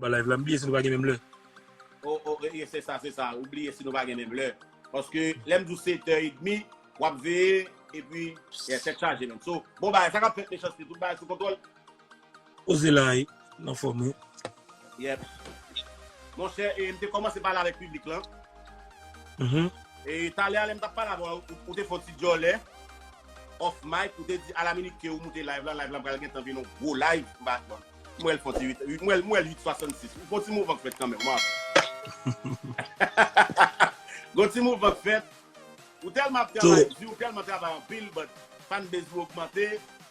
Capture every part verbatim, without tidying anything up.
ba live la. M bliye si nou pa gen menm lè. Oh, oh, e, e, se sa, se sa. Ou bliye si nou pa gen menm lè. Paske lè m di w sèt è edmi, w ap veye, epi, yeah, tèt chaje menm. So, bon bagay, sa k ap fèt, Mechanste, tout bagay sou kontwòl? Poze la, wi. Nan fòm, wi. Yep. Monchè, e, m te kòmanse pale avèk piblik lan. Mhm. E talè a, lè m t ap pale avè w, ou, ou te fè yon ti djòlè off mic, ou te di alaminit ke ou moute live la, live la pral gentan vin yon gwo live. M pa, bon, m wè l fè yon ti uit, uit, m wè l, m wè l uit swasannsis. Gon ti mouvman k fèt kanmenm, m ap. Gon ti mouvman k fèt. Ou tèlman ap travay di, ou tèlman travay anpil, but fanbase ou ogmante,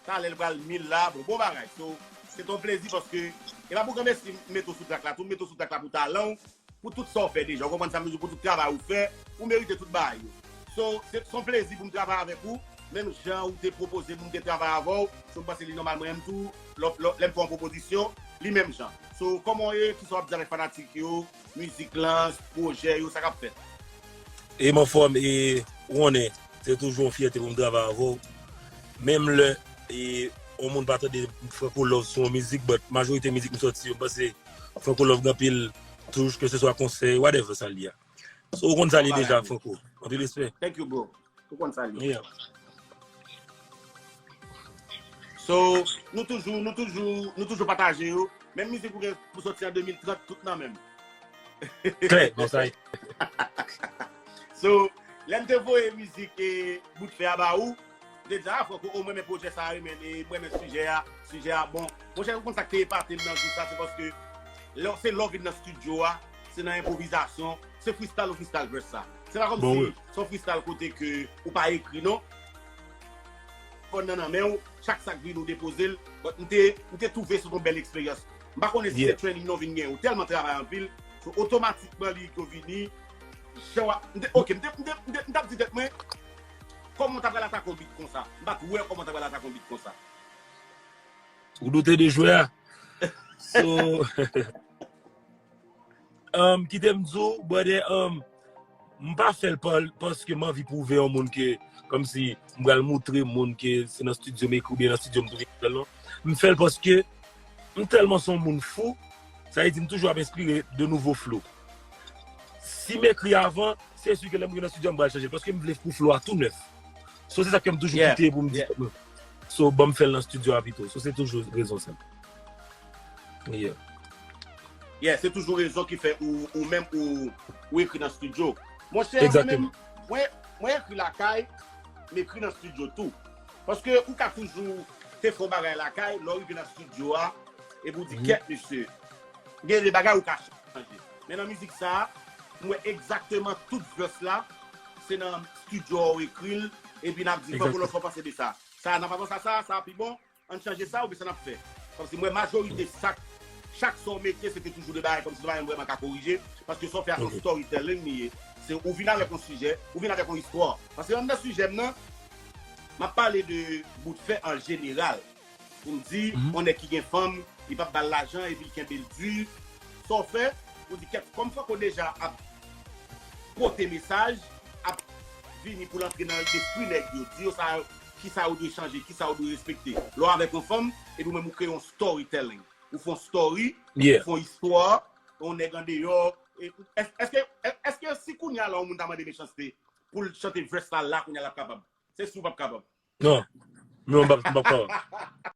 talè l pral mil la, bon, bon bagay. So, se t on plezi paske, e pa pou granmesi m mete w sou track la, tou m mete w sou track la pou talan w, pou tout sa w fè deja, ou konprann sa m vle di, pou tout travay ou fè, ou merite tout bagay yo. So, se, se on plezi pou m travay avèk ou, menm jan ou te pwopoze pou m te travay avè w, so m panse li nòmal mwen menm tou, lò, lò, lè m fè yon pwopozisyon, li menm jan. So, kòman w ye, kisa w ap di avèk fanatik yo, mizik lan, pwojè yo, sa k ap fèt? E m anfòm, e ou konnen, se toujou yon fyète pou m travay avè w. Menm lè, e yon moun pa tande Franco Love sou yon mizik, but majorite mizik m sòti yo, m panse Franco Love gen anpil touch, ke se swa konsèy, whatever sa l ye a. So, ou konn sa l ye deja, Franco. Anpil respè. Thank you, bro. Ou konn sa l ye. Yeah. So, nou toujou, nou toujou, nou toujou pataje yo. Menm mizik ou gen pou sòti an de mil trant, tout nan menm. Klè, bon sa ye. So, lè m te voye mizik e bout fè a ba ou, m te di, a, Franco, o mwen men pwojè sa a, men e mwen men sijè a, sijè a bon. Monchè, ou konn sa k te epate m nan jou sa, se paske lè, se lè w vin nan estidyo a, se nan enpwovizasyon, se freestyle ou freestyle verse sa. Se pa kòm si se yon freestyle kote ke ou pa ekri non. Fòn nan nan men w, chak sa k vini ou depoze l. But m te, m te twouve se yon bèl eksperyans. M pa konnen si se training non vin gen, ou tèlman travay anpil, so otomatikman li ko vini, jan w ap, m te, ok, m te, m te, m te, m t ap di tèt mwen, kòman w ta pral atake yon beat konsa? M pa t wè kòman w ta pral atake yon beat konsa. Ou doute de jwè a? So, um, kite m di w, brother, um, m pa fè l pa, paske m anvi pwouve yon moun ke, kòmsi, m pral moutre moun ke se nan estidyo m ekri oubyen nan estidyo m tounen fè l non. M fè l paske m tèlman se yon moun fou, sa vle di m toujou ap enspire de nouvo flow. Si m ekri avan, se si ke lè m rive nan estidyo a, m pral chanje l, paske m vle pou flow a tou nèf. So, se sa ke m toujou kite pou m di, so, ban m fè l nan estidyo a pito. So, se toujou rezon sa. Yeah. Yeah, se toujou rezon ki fè ou, ou menm ou, ou ekri nan estidyo. Monchè, mwen menm, mwen, mwen ekri lakay, m ekri nan estidyo tou. Paske ou ka toujou te fè yon bagay lakay, lè w rive nan estidyo a, epi w di, kèt, mesye, gen de bagay ou ka chanje. Men nan mizik sa a, m wè egzakteman tout verse la, se nan estidyo a w ekri l, epi n ap di, Franco Love, sa w panse de sa? Sa a, n ap avanse a sa, sa a pi bon, ann chanje sa, oubyen sa n ap fè? Kòmsi m wè majorite sa, chak sa w mete, se te toujou de bagay, kòmsi se pa menm vrèman ka korije, paske sa w fè a se yon storytelling li ye. Se ou vin avèk yon sijè, ou vin avèk yon istwa. Paske anndan sijè m nan, m ap pale de bout fè an jeneral. Pou m di, yon nèg ki gen fanm, li p ap ba l lajan, epi l kenbe l di. Sa w fè, ou di, kèt, kòm Franco deja ap pote mesaj, ap vini pou l antre nan lespri nèg yo, di yo sa, kisa yo dwe chanje, kisa yo dwe respekte. Lè w avèk yon fanm, epi w menm ou kreye yon storytelling. Ou fè yon story, ou fè yon istwa, yon nèg andeyò. E, ès-, èske, èske si kounye a la yon moun ta mande Mechanste pou l chante verse la, la kounye a l ap kapab? Se si w p ap kapab. Non. Non, m p ap, m p ap kapab.